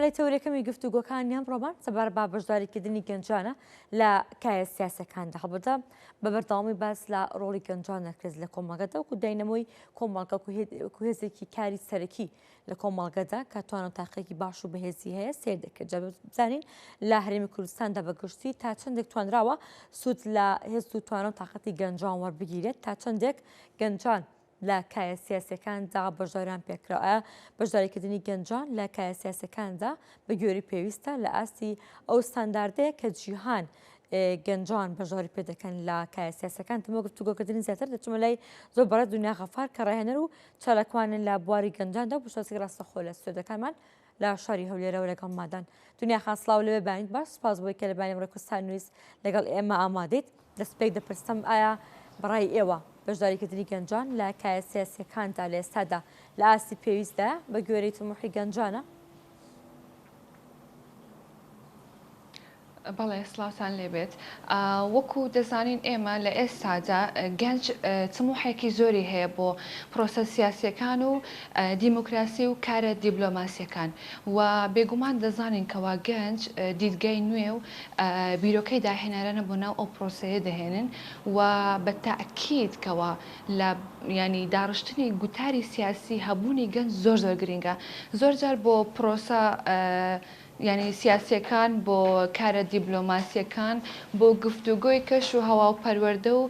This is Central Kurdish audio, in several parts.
لای تەوەرەکەمی گفتوگۆکانی ئەمڕۆمان سەبارەت بە بەشداریکردنی گەنجانە لە کایە سیاسەکاندا. هەڵبەتە بە بەردەوامی باس لە ڕۆڵی گەنجان دەکرێت لە کۆمەڵگەدا وەکو داینەمۆی کۆمەڵگە وەکو هێزێکی کاری سەرەکی لە کۆمەڵگەدا کە توانا و تاقێکی باش و بەهێزی هەیە سەیر دەکرێت. جا بزانین لە هەرێمی کوردستاندا بە گشتی تا چەندێک توانراوە سوود لە هێز و توانا و تاقەتی گەنجان وەربگیرێت، تا چەندێک گەنجان لە کایە سیاسیەکاندا بەشداریان پێکرا؟ ئایا بەشداریکردنی گەنجان لە کایە سیاسیەکاندا بە گوێری پێویستە لە ئاستی ئەو ستانداردەیە کە جیهان گەنجان بەشداری پێ دەکەن لە کایە سیاسەکان؟ تەمە گفتوگۆکردنی زیاتر دەچمە لای زۆر بەڕێز دنیا غەفار کە ڕاهێنەر و چالاکوانن لە بواری گەنجاندا و پشتڕاستی ڕاستەخۆ لە ستۆدیۆکانمان لە شاری هەولێرەوە لەگەڵمادان. دنیا خان سڵاو لەوێ بانیت باش، سوپاس بۆی کە لە بانی ئەمڕۆی کوردستان نیوز لەگەڵ ئێمە ئامادەیت. دەستپێک دەپرسم ئایا بەڕای ئێوە بەشداریکردنی گەنجان لە کایە سیاسیەکاندا لە ئێستادا لە ئاستی پێویستدایە بە گوێرەی تموحی گەنجانە؟ بەڵێ سڵاوتان لێبێت وەکو دەزانین ئێمە لە ئێستادا گەنج تموحێکی زۆری هەیە بۆ پرۆسە سیاسیەکان و دیموکراسی و کارە دیبلۆماسیەکان و بێگومان دەزانین کەوا گەنج دیدگای نوێ و بیرۆکەی داهێنەرانە بۆ ناو ئەو پرۆسەیە دەهێنن و بە تەئکید کەوا لە یانی داڕشتنی گوتاری سیاسی هەبوونی گەنج زۆر زۆر گرینگە زۆر جار بۆ پرۆسە یانی سیاسیەکان، بۆ کارە دیبلۆماسیەکان، بۆ گفتوگۆی کەش و هەوا و پەروەردە و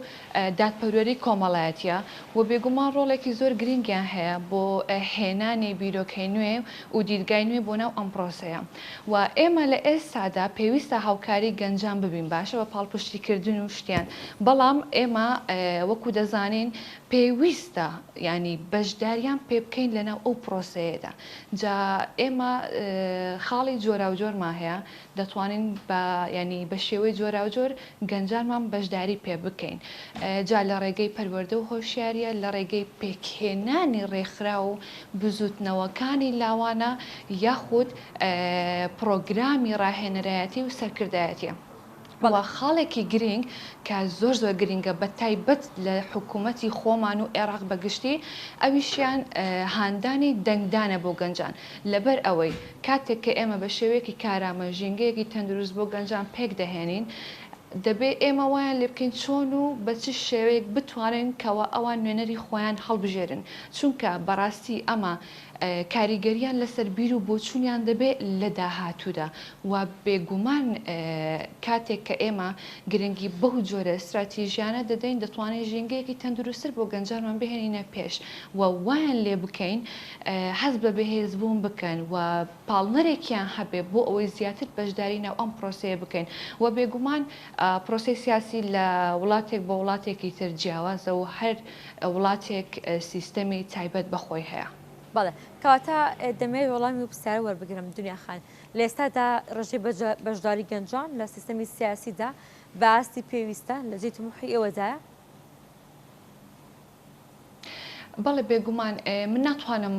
دادپەروەری کۆمەڵایەتیە و بێگومان ڕۆڵێکی زۆر گرینگیان هەیە بۆ هێنانی بیرۆکەی نوێ و دیدگای نوێ بۆ ناو ئەم پرۆسەیە و ئێمە لە ئێستادا پێویستە هاوکاری گەنجان ببین باشە بە پاڵپشتی کردن و شتیان بەڵام ئێمە وەکو دەزانین پێویستە یانی بەشداریان پێ بکەین لەناو ئەو پرۆسەیەدا جا ئێمە خاڵی جۆراوجۆرمان هەیە دەتوانین بە یانی بە شێوەی جۆراوجۆر گەنجانمان بەشداری پێ بکەین جا لە ڕێگەی پەروەردە و هۆشیاریە لە ڕێگەی پێکهێنانی ڕێکخراو و بزوتنەوەکانی لاوانە یاخود پڕۆگرامی ڕاهێنەرایەتی و سەرکردایەتیە. وە خاڵێکی گرینگ کە زۆر زۆر گرینگە بە تایبەت لە حکوومەتی خۆمان و ئێراق بە گشتی ئەویشیان هاندانی دەنگدانە بۆ گەنجان لەبەر ئەوەی کاتێک کە ئێمە بە شێوەیەکی کارامە ژینگەیەکی تەندروست بۆ گەنجان پێک دەهێنین دەبێ ئێمە وایان لێ بکەین چۆن و بە چ شێوەیەک بتوانن کەوا ئەوان نوێنەری خۆیان هەڵبژێرن چونکە بەڕاستی ئەمە کاریگەریان لەسەر بیر و بۆچوونیان دەبێت لە داهاتوودا و بێگومان کاتێک کە ئێمە گرنگی بەو جۆرە ستراتیژیانە دەدەین دەتوانین ژینگەیەکی تەندروستتر بۆ گەنجانمان بهێنینە پێش و وایان لێ بکەین هەست بە بەهێزبوون بکەن و پاڵنەرێکیان هەبێ بۆ ئەوەی زیاتر بەشداری ناو ئەم پرۆسەیە بکەین و بێگومان پرۆسەی سیاسی لە وڵاتێک بۆ وڵاتێکی تر جیاوازە و هەر وڵاتێک سیستەمی تایبەت بە خۆی هەیە. بەڵێ کەواتە دەمەوێت وەڵامی ئەو پرسیارە وەربگرم دنیا خان، لە ئێستادا ڕێژەی بەشداری گەنجان لە سیستەمی سیاسیدا بە ئاستی پێویستە لە جێی تموحی ئێوەدایە؟ بەڵێ بێگومان من ناتوانم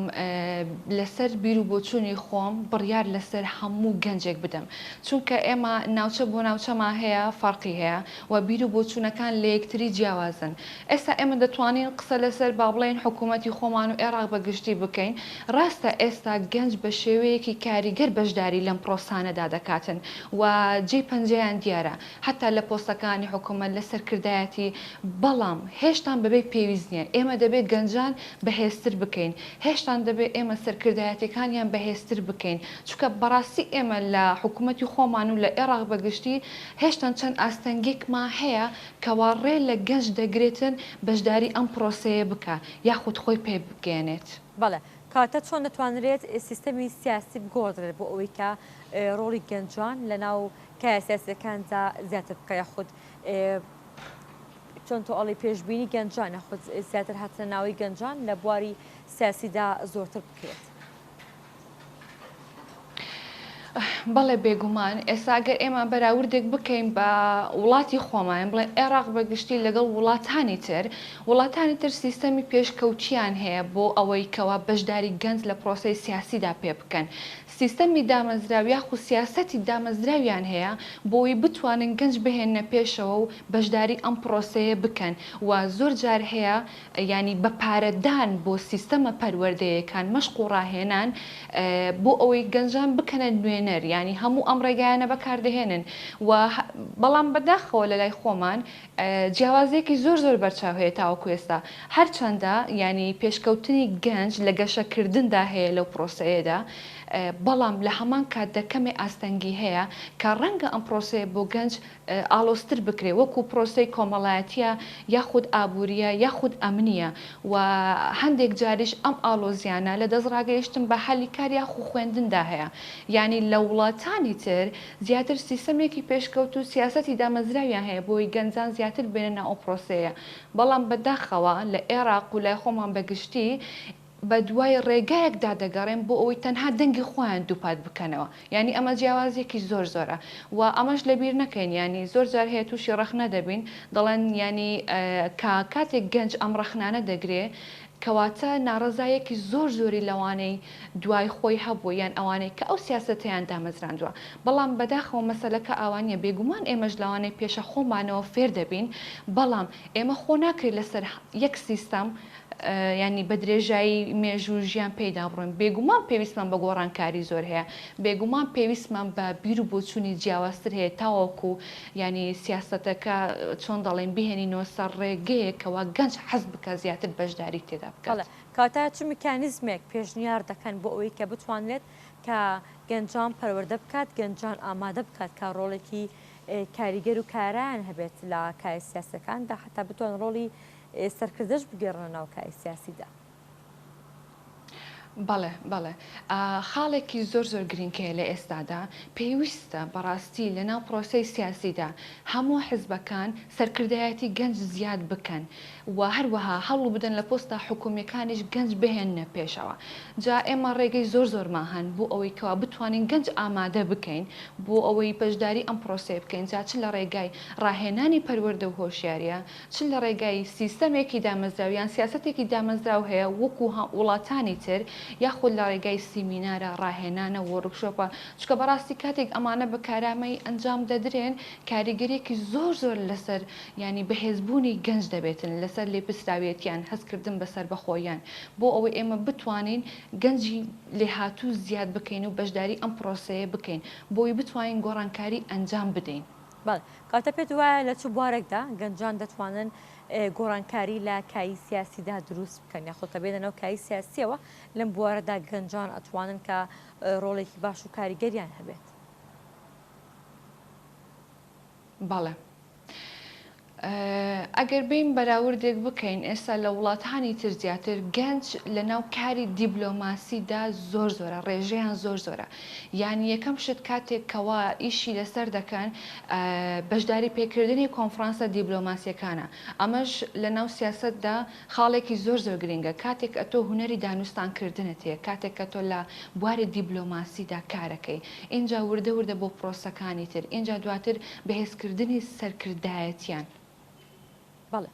لەسەر بیر و بۆچوونی خۆم بڕیار لەسەر هەموو گەنجێک بدەم چونکە ئێمە ناوچە بۆ ناوچەمان هەیە فەرقی هەیە و بیر و بۆچوونەکان لە یەکتری جیاوازن ئێستا ئێمە دەتوانین قسە لەسەر با بڵێین حکوومەتی خۆمان و ئێراق بە گشتی بکەین ڕاستە ئێستا گەنج بە شێوەیەکی کاریگەر بەشداری لەم پرۆسانەدا دەکاتن و جێی پەنجەیان دیارە هەتا لە پۆستەکانی حکومەت، لە سەرکردایەتی، بەڵام هێشتان بەبێ پێویست نییە، ئێمە دەبێ گەنجان بەهێزتر بکەین، هێشتان دەبێ ئێمە سەرکردایەتیەکانیان بەهێزتر بکەین، چونکە بەڕاستی ئێمە لە حکومەتی خۆمان و لە ئێراق بە گشتی هێشتان چەند ئاستەنگێکمان هەیە کەوا ڕێ لە گەنج دەگرێتن بەشداری ئەم پرۆسەیە بکا یاخود خۆی پێ بگەیەنێت. بەڵێ، کەواتە چۆن دەتوانرێت سیستەمی سیاسی بگۆڕدرێت بۆ ئەوەی کە ڕۆڵی گەنجان لەناو کایە سیاسیەکاندا زیاتر بکە یاخود چۆن تۆ ئەڵێی پێشبینی گەنجان یاخود زیاتر هاتنە ناوی گەنجان لە بواری سیاسیدا زۆرتر بکرێت؟ بەڵێ بێگومان ئێستا گەر ئێمە بەراوردێک بکەین بە وڵاتی خۆمان بڵێ عێراق بە گشتی لەگەڵ وڵاتانی تر وڵاتانی تر سیستەمی پێشکەوتیان هەیە بۆ ئەوەی کەوا بەشداری گەنج لە پرۆسەی سیاسیدا پێ بکەن. سیستەمی دامەزراو یاخود سیاسەتی دامەزراویان هەیە بۆی بتوانن گەنج بهێننە پێشەوە و بەشداری ئەم پرۆسەیە بکەن و زۆر جار هەیە یانی بە پارەدان بۆ سیستەمە پەروەردەیەکان مەشق و ڕاهێنان بۆ ئەوەی گەنجان بکەنە نوێنەر یانی هەموو ئەم ڕێگایانە بەکاردەهێنن و بەڵام بەداخەوە لەلای خۆمان جیاوازیەکی زۆر زۆر بەرچاو هەیە تاوەکو ئێستا هەرچەندە یانی پێشکەوتنی گەنج لە گەشەکردندا هەیە لەو پرۆسەیەدا بەڵام لە هەمان کاتدا کەمێ ئاستەنگی هەیە کە ڕەنگە ئەم پرۆسەیە بۆ گەنج ئاڵۆزتر بکرێ وەکو پرۆسەی کۆمەڵایەتیە یاخود ئابوریە یاخود ئەمنیە و هەندێک جاریش ئەم ئاڵۆزیانە لە دەستڕاگەیشتن بە هەلی کار یاخو خوێندندا هەیە یانی لە وڵاتانی تر زیاتر سیستەمێکی پێشکەوتوو سیاسەتی دامەزراویان هەیە بۆی گەنجان زیاتر بێنە ناو ئەو پرۆسەیە بەڵام بەداخەوە لە ئێراق و لای خۆمان بە گشتی بەدوای ڕێگایەکدا دەگەڕێن بۆ ئەوەی تەنها دەنگی خۆیان دووپات بکەنەوە یانی ئەمە جیاوازیەکی زۆر زۆرە و ئەمەش لەبیر نەکەین یانی زۆر جار هەیە تووشی ڕەخنە دەبین دەڵێن یانی کە کاتێک گەنج ئەم ڕەخنانە دەگرێ کەواتە ناڕەزایەکی زۆر زۆری لەوانەی دوای خۆی هەبووە یان ئەوانەی کە ئەو سیاسەتەیان دامەزراندووە بەڵام بەداخەوە مەسەلەکە ئاوا نیە بێگومان ئێمەش لەوانەی پێشە خۆمانەوە فێر دەبین بەڵام ئێمە خۆ ناکرێت لەسەر یەک سیستەم یانی بە درێژایی مێژوو ژیان پێیدا بڕۆین، بێگومان پێویستمان بە گۆڕانکاری زۆر هەیە، بێگومان پێویستمان بە بیر و بۆچوونی جیاوازتر هەیە تاوەکو یانی سیاسەتەکە چۆن دەڵێین بهێنینەوە سەر ڕێگەیەک کەوا گەنج حەز بکات زیاتر بەشداری تێدا بکات. بەڵێ، کەواتە چ میکانیزمێک پێشنیار دەکەن بۆ ئەوەی کە بتوانرێت کە گەنجان پەروەردە بکات، گەنجان ئامادە بکات کە ڕۆڵێکی کاریگەر و کارایان هەبێت لە کایە سیاسیەکاندا هەتا بتوانن ڕۆڵی سەرکردەش بگێڕنە ناو کای سیاسیدا. بەڵێ بەڵێ خاڵێکی زۆر زۆر گرینگ هەیە لە ئێستادا پێویستە بەڕاستی لەناو پرۆسەی سیاسیدا هەموو حزبەکان سەرکردایەتی گەنج زیاد بکەن و هەروەها هەوڵ بدەن لە پۆستە حکومیەکانیش گەنج بهێننە پێشەوە جا ئێمە ڕێگەی زۆر زۆرمان هەن بۆ ئەوەی کەوا بتوانین گەنج ئامادە بکەین بۆ ئەوەی بەشداری ئەم پرۆسەیە بکەین جا چ لە ڕێگای ڕاهێنانی پەروەردە و هۆشیاریە چ لە ڕێگای سیستەمێکی دامەزراو یان سیاسەتێکی دامەزراو هەیە وەکو وڵاتانی تر یاخود لە ڕێگای سیمینارە، ڕاهێنانە، وۆرکشۆپە، چونکە بەڕاستی کاتێک ئەمانە بە کارامەیی ئەنجام دەدرێن کاریگەریەکی زۆر زۆر لەسەر یانی بەهێزبوونی گەنج دەبێتن لەسەر لێپرسراویەتیان، هەستکردن بە سەربەخۆییان بۆ ئەوەی ئێمە بتوانین گەنجی لێهاتوو زیاد بکەین و بەشداری ئەم پرۆسەیە بکەین بۆی بتوانین گۆڕانکاری ئەنجام بدەین. بەڵێ. کەواتە پێت وایە لە چ بوارێکدا گەنجان دەتوانن گۆڕانکاری لە کایی سیاسیدا دروست بکەن یاخود کە بێنە ناو کایی سیاسیەوە لەم بوارەدا گەنجان ئەتوانن کە ڕۆڵێکی باش و کاریگەریان هەبێت؟ بەڵێ. ئەگەر بێین بەراوردێک بکەین ئێستا لە وڵاتانی تر زیاتر گەنج لە ناو کاری دیبلۆماسیدا زۆر زۆرە ڕێژەیان زۆر زۆرە یانی یەکەم شت کاتێک کەوا ئیشی لەسەر دەکەن بەشداری پێکردنی کۆنفرانسە دیبلۆماسیەکانە ئەمەش لە ناو سیاسەتدا خاڵێکی زۆر زۆر گرینگە کاتێک ئەتۆ هونەری دانوستان کردنت هەیە کاتێک کە تۆ لە بواری دیبلۆماسیدا کارەکەی ئینجا وردە وردە بۆ پرۆسەکانی تر ئینجا دواتر بەهێزکردنی سەرکردایەتیان. بەڵێ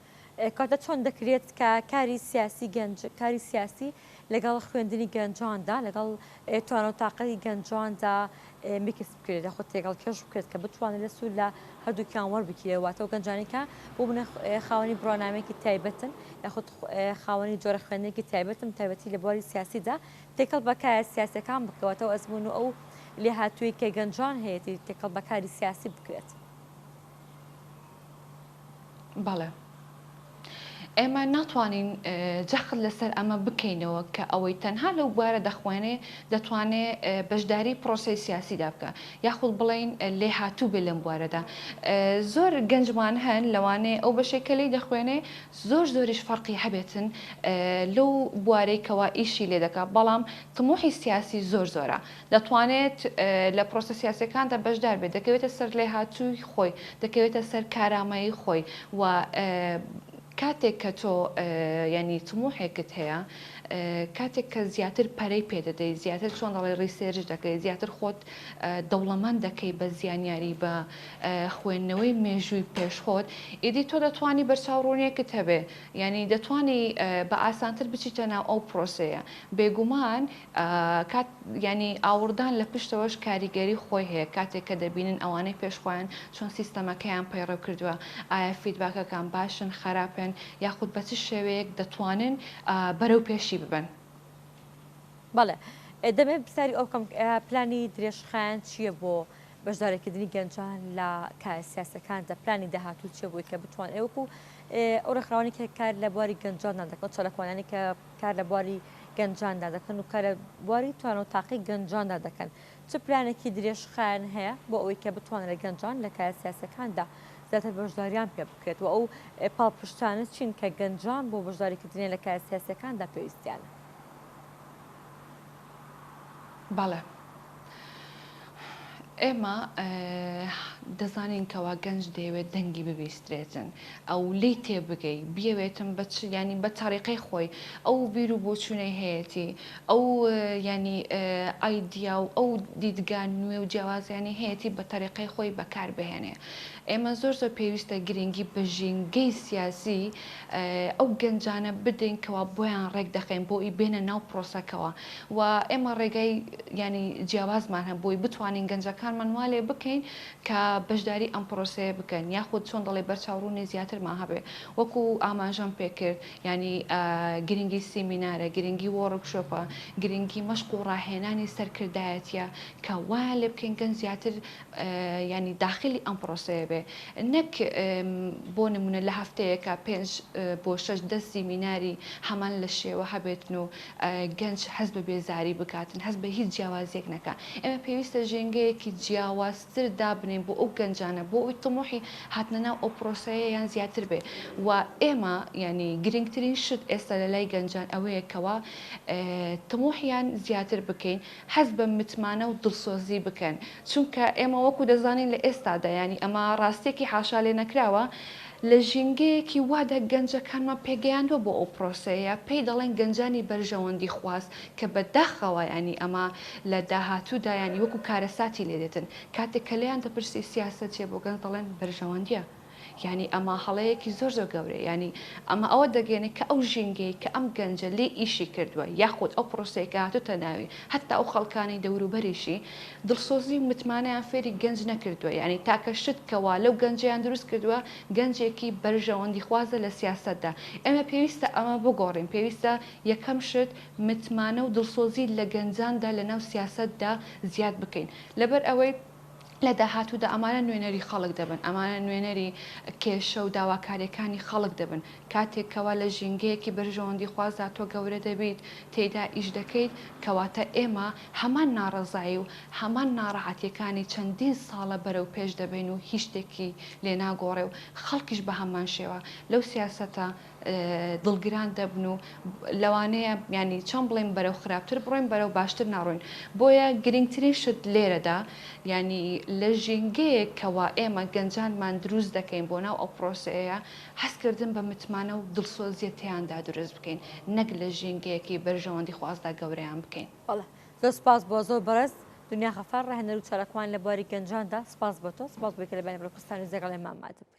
کەواتە چۆن دەکرێت کە کاری سیاسی گەنج کاری سیاسی لەگەڵ خوێندنی گەنجاندا لەگەڵ توانا و تاقەتی گەنجاندا میکس بکرێت یاخود تێکەڵکێش بکرێت کە بتوانێت لە سوود لە هەردووکیان وەربگیرێت واتە ئەو گەنجانەی کە بۆ بنە خاوەنی بڕوانامەیەکی تایبەتن یاخود خاوەنی جۆرە خوێندنێکی تایبەتن تایبەتی لە بواری سیاسیدا تێکەڵ بە کایە سیاسیەکان بکەوەتەوە ئەزموون و ئەو لێهاتوویی کە گەنجان هەیەتی تێکەڵ بە کاری سیاسی بکرێت. بەڵێ. ئێمە ناتوانین جەخت لەسەر ئەمە بکەینەوە کە ئەوەی تەنها لەو بوارە دەخوێنێ دەتوانێ بەشداری پرۆسەی سیاسیدا بکا یاخود بڵێین لێهاتوو بێ لەم بوارەدا. زۆر گەنجمان هەن لەوانەیە ئەو بەشەی کە لێی دەخوێنێ زۆر زۆریش فەرقی هەبێتن لەو بوارەی کەوا ئیشی لێ دەکا بەڵام تموحی سیاسی زۆر زۆرە دەتوانێت لە پرۆسە سیاسیەکاندا بەشدار بێت دەکەوێتە سەر لێهاتووی خۆی دەکەوێتە سەر کارامەیی خۆی و کاتێک کە تۆ یانی تموحێکت هەیە. کاتێک کە زیاتر پەرەی پێ دەدەی، زیاتر چۆن دەڵێی research دەکەی، زیاتر خۆت دەوڵەمەند دەکەی بە زیانیاری، بە خوێندنەوەی مێژووی پێش خۆت، ئیدی تۆ دەتوانی بەرچاوڕوونییەکت هەبێ، یانی دەتوانی بە ئاسانتر بچیتە ناو ئەو پرۆسەیە. بێگومان کات یانی ئاوڕدان لە پشتەوەش کاریگەری خۆی هەیە، کاتێک کە دەبینن ئەوانەی پێش خۆیان چۆن سیستەمەکەیان پەیڕەو کردووە، ئایا feedback ەکان باشن، خەراپن، یاخود بە چ شێوەیەک دەتوانن بەرەو پێشی ببەن. بەڵێ دەمەوێت پرسیاری ئەوە بکەم پلانی درێژخایەن چییە بۆ بەشداریکردنی گەنجان لە کایە سیاسەکاندا پلانی داهاتوو چییە بۆی کە بتوان وەکو ئەو ڕێکخراوانی کە کار لە بواری گەنجاندا دەکەن چالاکوانانی کە کار لە بواری گەنجاندا دەکەن و کار لە بواری توانە و تاقی گەنجاندا دەکەن چ پلانێکی درێژخایەن هەیە بۆ ئەوەی کە بتوانرێت گەنجان لە کایە سیاسەکاندا زیاتر بەشداریان پێ بکرێت و ئەو پاڵپشتانە چین کە گەنجان بۆ بەشداریکردنیان لە کایە سیاسیەکاندا پێویستیانە؟ بەڵێ. ئێمە دەزانین کەوا گەنج دەیەوێت دەنگی ببیسترێتن ئەو لێی تێبگەی بیەوێتم بە چ یانی بە تەریقەی خۆی ئەو بیر و بۆچوونەی هەیەتی ئەو یانی ئایدیا و ئەو دیدگا نوێ و جیاوازیانی هەیەتی بە تەریقەی خۆی بەکار بهێنێ ئێمە زۆر زۆر پێویستە گرنگی بە ژینگەی سیاسی ئەو گەنجانە بدەین کەوا بۆیان ڕێک دەخەین بۆ ئی بێنە ناو پرۆسەکەوە و ئێمە ڕێگای یانی جیاوازمان هەبوو بۆی بتوانین گەنجەکانمان وا لێ بکەین کە بەشداری ئەم پرۆسەیە بکەن یاخود چۆن دەڵێ بەرچاوڕوونی زیاترمان هەبێ وەکو ئاماژەم پێکرد یانی گرنگی سیمینارە گرنگی workshop ە گرنگی مەشق و ڕاهێنانی سەرکردایەتیە کە وایان لێ بکەین گەنج زیاتر یانی داخلی ئەم پرۆسەیە بێ نەک بۆ نمونە لە هەفتەیەکە پێنج بۆ شەش دە سیمیناری هەمان لە شێوە هەبێتن و گەنج هەست بە بێزاری بکاتن هەست بە هیچ جیاوازیەک نەکا ئێمە پێویستە ژینگەیەکی جیاوازتر دابنێین بۆ ئەو گەنجانە بۆ ئەوی تموحی هاتنە ناو ئەو پرۆسەیەیان زیاتر بێ و ئێمە یانی گرنگترین شت ئێستا لە لای گەنجان ئەوەیە کەوا تموحیان زیاتر بکەین هەست بە متمانە و دڵسۆزی بکەن چونکە ئێمە وەکو دەزانین لە ئێستادا یانی ئەمە ڕاستیەکی حاشا لێ نەکراوە لە ژینگەیەکی وادا گەنجەکانمان پێگەیاندوە بۆ ئەو پرۆسەیە پێی دەڵێن گەنجانی بەرژەوەندی خواز کە بە داخەوە یانی ئەمە لە داهاتوودا یانی وەکو کارەساتی لێ دێتن کاتێک کە لێیان دەپرسی سیاسەت چیە بۆ گەنج دەڵێن بەرژەوەندیە یانی ئەمە هەڵەیەکی زۆر زۆر گەورەیە یانی ئەمە ئەوە دەگەیەنێت کە ئەو ژینگەی کە ئەم گەنجە لێی ئیشی کردووە یاخود ئەو پرۆسەیە کە هاتۆتە ناوی هەتا ئەو خەڵکانەی دەوروبەریشی دڵسۆزی و متمانەیان فێری گەنج نەکردووە یانی تاکە شت کە وا لەو گەنجەیان دروست کردووە گەنجێکی بەرژەوەندی خوازە لە سیاسەتدا ئێمە پێویستە ئەمە بگۆڕین پێویستە یەکەم شت متمانە و دڵسۆزی لە گەنجاندا لە ناو سیاسەتدا زیاد بکەین لەبەر ئەوەی لە داهاتوودا ئەمانە نوێنەری خەڵک دەبن، ئەمانە نوێنەری کێشە و داواکارییەکانی خەڵک دەبن. کاتێک کەوا لە ژینگەیەکی بەرژەوەندیخوازدا تۆ گەورە دەبیت، تێیدا ئیش دەکەیت، کەواتە ئێمە هەمان ناڕەزایی و هەمان ناڕەحەتییەکانی چەندین ساڵە بەرەو پێش دەبەین و هیچ شتێکی لێ ناگۆڕێ و خەڵکیش بە هەمان شێوە لەو سیاسەتە دڵگران دەبن و لەوانەیە یانی چۆن بڵێم بەرەو خراپتر بڕۆین بەرەو باشتر ناڕۆین بۆیە گرنگترین شت لێرەدا یانی لە ژینگەیەک کەوا ئێمە گەنجانمان دروست دەکەین بۆ ناو ئەو پرۆسەیە هەستکردن بە متمانە و دڵسۆزیە تێیاندا دروست بکەین نەک لە ژینگەیەکی بەرژەوەندی خوازدا گەورەیان بکەین. بەڵێ زۆر سپاس بۆ زۆر بەڕێز دنیا غەفار ڕاهێنەر و چالاکوان لە بواری گەنجاندا سپاس بۆ تۆ سپاس بۆی کە لە بەیانی بەرەو کوردستان نیوز لەگەڵ ئێمە ئامادە بوویت.